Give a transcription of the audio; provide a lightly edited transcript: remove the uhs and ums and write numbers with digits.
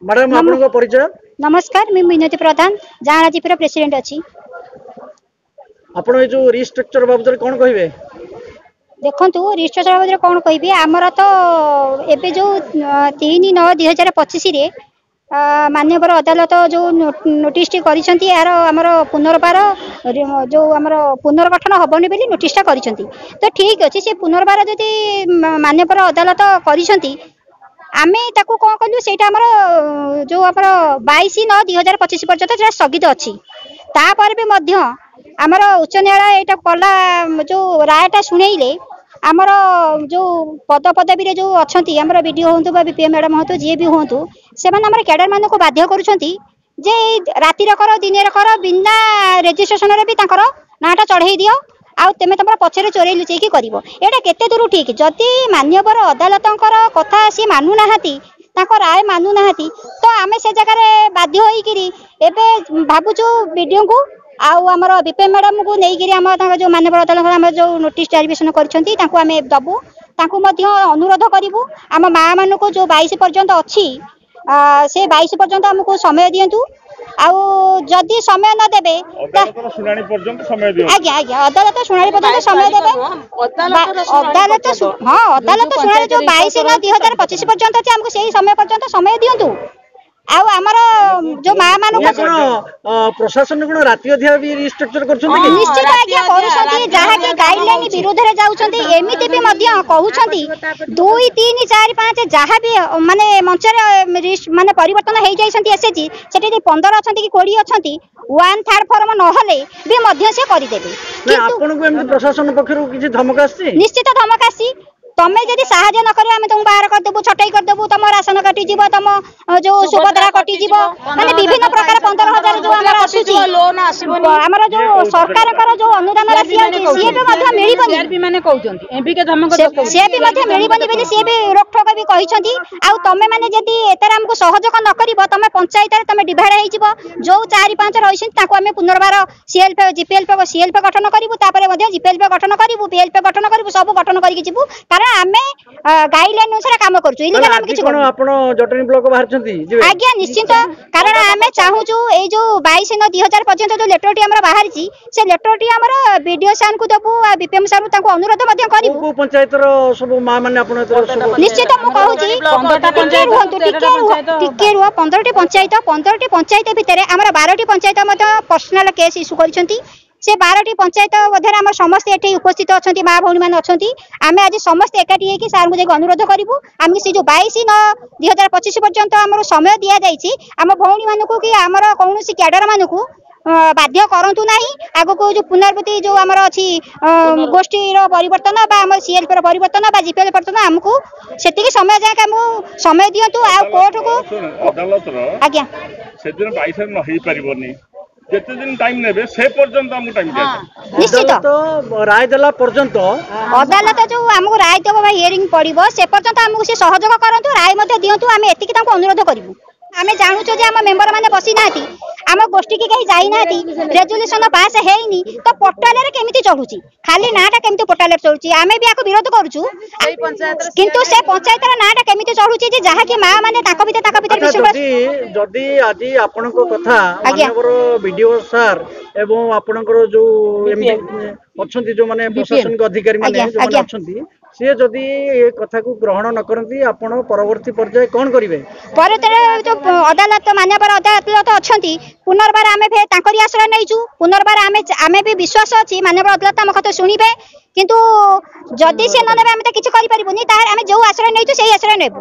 Madam, ଆପଣଙ୍କ ପରିଚୟ? ନମସ୍କାର, ମୁଁ ମିନତୀ ପ୍ରଧାନ, ଯାଆଁଳା ଜିପିର ପ୍ରେସିଡେଣ୍ଟ ଅଛି। ଆପଣ ଏଇ ଯୋଉ ରିଷ୍ଟ୍ରକ୍ଚର ବାବଦରେ କଣ କହିବେ? ଦେଖନ୍ତୁ, ରିଷ୍ଟ୍ରକ୍ଚର ବାବଦରେ କ'ଣ କହିବି, ଆମର ତ ଏବେ ଯୋଉ 3/9/2025ରେ ମାନ୍ୟବର ଅଦାଲତ ଯୋଉ ନୋଟିସଟି କରିଛନ୍ତି, ଏହାର ଆମର ପୁନର୍ବାର ଯୋଉ ଆମର ପୁନର୍ଗଠନ ହବନି ବୋଲି ନୋଟିସଟା କରିଛନ୍ତି। ତ ଠିକ ଅଛି, ସେ ପୁନର୍ବାର ଯଦି ମାନ୍ୟବର ଅଦାଲତ କରିଛନ୍ତି, ଆମେ ତାକୁ କ'ଣ କଲୁ, ସେଇଟା ଆମର ଯୋଉ ଆମର 22/9/2025 ପର୍ଯ୍ୟନ୍ତ ସେଟା ସ୍ଥଗିତ ଅଛି। ତାପରେ ବି ମଧ୍ୟ ଆମର ଉଚ୍ଚ ନ୍ୟାୟାଳୟ ଏଇଟା କଲା, ଯୋଉ ରାୟଟା ଶୁଣେଇଲେ, ଆମର ଯୋଉ ପଦପଦବୀରେ ଯୋଉ ଅଛନ୍ତି, ଆମର ବିଡିଓ ହୁଅନ୍ତୁ ବା ବିପିଏମ୍ ମ୍ୟାଡ଼ାମ ହୁଅନ୍ତୁ, ଯିଏ ବି ହୁଅନ୍ତୁ, ସେମାନେ ଆମର କ୍ୟାଡର ମାନଙ୍କୁ ବାଧ୍ୟ କରୁଛନ୍ତି ଯେ ରାତିରେ କର, ଦିନରେ କର, ବିନା ରେଜିଷ୍ଟ୍ରେସନରେ ବି ତାଙ୍କର ନାଁଟା ଚଢ଼େଇ ଦିଅ, ଆଉ ତେମେ ତମର ପଛରେ ଚୋରେଇ ଲୁଚେଇକି କରିବ। ଏଇଟା କେତେ ଦୂର ଠିକ? ଯଦି ମାନ୍ୟବର ଅଦାଲତଙ୍କର କଥା ସିଏ ମାନୁନାହାନ୍ତି, ତାଙ୍କ ରାୟ ମାନୁନାହାନ୍ତି, ତ ଆମେ ସେ ଜାଗାରେ ବାଧ୍ୟ ହେଇକିରି ଏବେ ଭାବୁଛୁ ବିଡିଓଙ୍କୁ ଆଉ ଆମର ବିପିଏମ୍ ମ୍ୟାଡ଼ାମଙ୍କୁ ନେଇକିରି ଆମ ତାଙ୍କ ଯୋଉ ମାନ୍ୟବର ଅଦାଲତଙ୍କର ଆମର ଯୋଉ ନୋଟିସ୍ ଡାଇଭର୍ସନ କରିଛନ୍ତି, ତାଙ୍କୁ ଆମେ ଦବୁ। ତାଙ୍କୁ ମଧ୍ୟ ଅନୁରୋଧ କରିବୁ, ଆମ ମା ମାନଙ୍କୁ ଯୋଉ 22 ପର୍ଯ୍ୟନ୍ତ ଅଛି, ସେ 22 ପର୍ଯ୍ୟନ୍ତ ଆମକୁ ସମୟ ଦିଅନ୍ତୁ। ଆଉ ଯଦି ସମୟ ନ ଦେବେ, ଶୁଣାଣି ପର୍ଯ୍ୟନ୍ତ ସମୟ ଦିଅନ୍ତୁ। ଆଜ୍ଞା, ଅଦାଲତ ଶୁଣାଣି ପର୍ଯ୍ୟନ୍ତ ସମୟ ଦେବେ। ଅଦାଲତ, ହଁ, ଅଦାଲତ ଶୁଣାଣି ଯୋଉ 22/9/2025 ପର୍ଯ୍ୟନ୍ତ ଅଛି, ଆମକୁ ସେଇ ସମୟ ପର୍ଯ୍ୟନ୍ତ ସମୟ ଦିଅନ୍ତୁ। ଆଉ ଆମର ଯୋଉ ମା ମାନଙ୍କୁ କଣ ପ୍ରଶାସନ କଣ ରାତି ଅଧିଆ ବି ରିଷ୍ଟ୍ରକ୍ଚର କରୁଛନ୍ତି କି? ନିଶ୍ଚିତ ଆଜ୍ଞା କରୁଛନ୍ତି, ଯାହାକି ଗାଇଡଲାଇନ ବିରୁଦ୍ଧରେ ଯାଉଛନ୍ତି। ଏମିତି ବି ମଧ୍ୟ କହୁଛନ୍ତି 2, 3, 4, 5 ଯାହା ବି ମାନେ ମଞ୍ଚରେ ମାନେ ପରିବର୍ତ୍ତନ ହେଇଯାଇଛନ୍ତି ଏସଏଚଜି, ସେଠି ଯଦି 15 ଅଛନ୍ତି କି 20 ଅଛନ୍ତି, 1/3 ଫର୍ମ ନହେଲେ ବି ମଧ୍ୟ ସେ କରିଦେବେ। କିନ୍ତୁ ଆପଣଙ୍କୁ ଏମିତି ପ୍ରଶାସନ ପକ୍ଷରୁ କିଛି ଧମକ ଆସିଛି? ନିଶ୍ଚିତ ଧମକ ଆସିଛି। ତମେ ଯଦି ସାହାଯ୍ୟ ନ କରିବ, ଆମେ ତମକୁ ବାହାର କରିଦେବୁ, ଛଟେଇ କରିଦେବୁ, ତମ ରାସନ କଟିଯିବ, ତମ ଯୋଉ ସୁଭଦ୍ରା କଟିଯିବ, ମାନେ ବିଭିନ୍ନ ପ୍ରକାର 15,000 ଯୋଉ ଆମର ଆସୁଛି, ଆମର ଯୋଉ ସରକାରଙ୍କର ଯୋଉ ଅନୁଦାନ ରାଶି ଆସୁଛି, ସିଏ ବି ମଧ୍ୟ ମିଳିବନି, ସିଏ ବି ମଧ୍ୟ ମିଳିବନି ବୋଲି ସିଏ ବି ରୋକଠୋକ ବି କହିଛନ୍ତି। ଆଉ ତମେ ମାନେ ଯଦି ଏଥିରେ ଆମକୁ ସହଯୋଗ ନ କରିବ, ତମେ ପଞ୍ଚାୟତରେ ତମେ ଡିଭାଇଡ ହେଇଯିବ। ଯୋଉ 4, 5 ରହିଛନ୍ତି, ତାଙ୍କୁ ଆମେ ପୁନର୍ବାର ସିଏଲପି, ଜିପିଏଲପି, ସିଏଲପି ଗଠନ କରିବୁ, ତାପରେ ମଧ୍ୟ ଜିପିଏଲପି ଗଠନ କରିବୁ, ବିଏଲପି ଗଠନ କରିବୁ, ସବୁ ଗଠନ କରିକି ଯିବୁ। କାରଣ ଆମେ ଗାଇଡଲାଇନ ଅନୁସାରେ କାମ କରୁଛୁ, ଇଲିଗାଲ ଆମେ କିଛି କରୁନୁ। ଆପଣ ଜଟଣୀ ବ୍ଲକ ବାହାରିଛନ୍ତି? ଆଜ୍ଞା ନିଶ୍ଚିନ୍ତ, କାରଣ ଆମେ ଚାହୁଁଛୁ ଏଇ ଯୋଉ 22/9/2000 ପର୍ଯ୍ୟନ୍ତ ଯୋଉ ଲେଟରଟି ଆମର ବାହାରିଛି, ସେ ଲେଟରଟି ଆମର ବିଡିଓ ସାର୍ଙ୍କୁ ଦବୁ ଆଉ ବିପିଏମ୍ ସାର୍ଙ୍କୁ, ତାଙ୍କୁ ଅନୁରୋଧ ମଧ୍ୟ କରିବୁ। କୋଉ ପଞ୍ଚାୟତର ସବୁ ମା ମାନେ ଆପଣ? ନିଶ୍ଚିତ ମୁଁ କହୁଛି, ଟିକେ ରୁହନ୍ତୁ, ଟିକେ ଟିକେ ରୁହ। 15ଟି ପଞ୍ଚାୟତ, 15ଟି ପଞ୍ଚାୟତ ଭିତରେ ଆମର 12ଟି ପଞ୍ଚାୟତ ମଧ୍ୟ ପର୍ସନାଲ କେସ୍ ଇସ୍ୟୁ କରିଛନ୍ତି। ସେ 12ଟି ପଞ୍ଚାୟତ ମଧ୍ୟରେ ଆମର ସମସ୍ତେ ଏଠି ଉପସ୍ଥିତ ଅଛନ୍ତି, ମା ଭଉଣୀମାନେ ଅଛନ୍ତି। ଆମେ ଆଜି ସମସ୍ତେ ଏକାଠି ହେଇକି ସାର୍ଙ୍କୁ ଯାଇକି ଅନୁରୋଧ କରିବୁ, ଆମକୁ ସେ ଯୋଉ 22/9/2025 ପର୍ଯ୍ୟନ୍ତ ଆମର ସମୟ ଦିଆଯାଇଛି, ଆମ ଭଉଣୀମାନଙ୍କୁ କି ଆମର କୌଣସି କ୍ୟାଡର ମାନଙ୍କୁ ବାଧ୍ୟ କରନ୍ତୁ ନାହିଁ। ଆଗକୁ ଯୋଉ ପୁନରାବୃତ୍ତି ଯୋଉ ଆମର ଅଛି, ଗୋଷ୍ଠୀର ପରିବର୍ତ୍ତନ ବା ଆମର ସିଏଲପି ର ପରିବର୍ତ୍ତନ ବା ଜିପିଏଲ ପରିବର୍ତ୍ତନ, ଆମକୁ ସେତିକି ସମୟ ଯାଏଁ ଆମକୁ ସମୟ ଦିଅନ୍ତୁ। ଆଉ କୋର୍ଟକୁ ଅଦାଲତର ଆଜ୍ଞା ସେଦିନ 22ରେ ନ ହେଇପାରିବନି, ଯେତେ ଦିନ ଟାଇମ ନେବେ ସେ ପର୍ଯ୍ୟନ୍ତ ଆମକୁ ଟାଇମ ଦିଆଯାଉ। ନିଶ୍ଚିତ ରାୟ ଦେଲା ପର୍ଯ୍ୟନ୍ତ, ଅଦାଲତ ଯୋଉ ଆମକୁ ରାୟ ଦେବ ବା ହିୟରିଂ ପଡିବ, ସେ ପର୍ଯ୍ୟନ୍ତ ଆମକୁ ସେ ସହଯୋଗ କରନ୍ତୁ, ରାୟ ମଧ୍ୟ ଦିଅନ୍ତୁ, ଆମେ ଏତିକି ତାଙ୍କୁ ଅନୁରୋଧ କରିବୁ। ଆମେ ଜାଣୁଛୁ ଯେ ଆମ ମେମ୍ବର ମାନେ ବସି ନାହାନ୍ତି, ଆମ ଗୋଷ୍ଠୀକି କେହି ଯାଇନାହାନ୍ତି, ରେଜୁଲ୍ୟୁସନ ପାସ୍ ହେଇନି, ତ ପୋର୍ଟାଲରେ କେମିତି ଚଢୁଛି? ଖାଲି ନାଁଟା କେମିତି ପୋର୍ଟାଲରେ ଚଢୁଛି? ଆମେ ବି ୟାକୁ ବିରୋଧ କରୁଛୁ, କିନ୍ତୁ ସେ ପଞ୍ଚାୟତର ନାଁଟା କେମିତି ଚଢୁଛି ଯେ ଯାହାକି ମା ମାନେ ତାଙ୍କ ଭିତରେ ତାଙ୍କ ଭିତରେ ବିଶୃଙ୍ଖଳା। ଯଦି ଆଜି ଆପଣଙ୍କ କଥା ମାନ୍ୟବର ବିଡିଓ ସାର୍ ଏବଂ ଆପଣଙ୍କର ଯୋଉ ଅଛନ୍ତି, ଯୋଉମାନେ ପ୍ରଶାସନିକ ଅଧିକାରୀ ମାନେ ଯୋଉମାନେ ଅଛନ୍ତି, ସିଏ ଯଦି ଏ କଥାକୁ ଗ୍ରହଣ ନ କରନ୍ତି, ଆପଣ ପରବର୍ତ୍ତୀ ପର୍ଯ୍ୟାୟ କଣ କରିବେ? ପରେ ଯୋଉ ଅଦାଲତ, ମାନ୍ୟବର ଅଦାଲତ ଅଛନ୍ତି, ପୁନର୍ବାର ଆମେ ତାଙ୍କରି ଆଶ୍ରୟ ନେଇଛୁ। ପୁନର୍ବାର ଆମେ ବି ବିଶ୍ୱାସ ଅଛି ମାନ୍ୟବର ଅଦାଲତ ଆମ କଥା ଶୁଣିବେ। କିନ୍ତୁ ଯଦି ସେ ନ ନେବେ, ଆମେ ତ କିଛି କରିପାରିବୁନି। ତାହେଲେ ଆମେ ଯୋଉ ଆଶ୍ରୟ ନେଇଛୁ ସେଇ ଆଶ୍ରୟ ନେବୁ।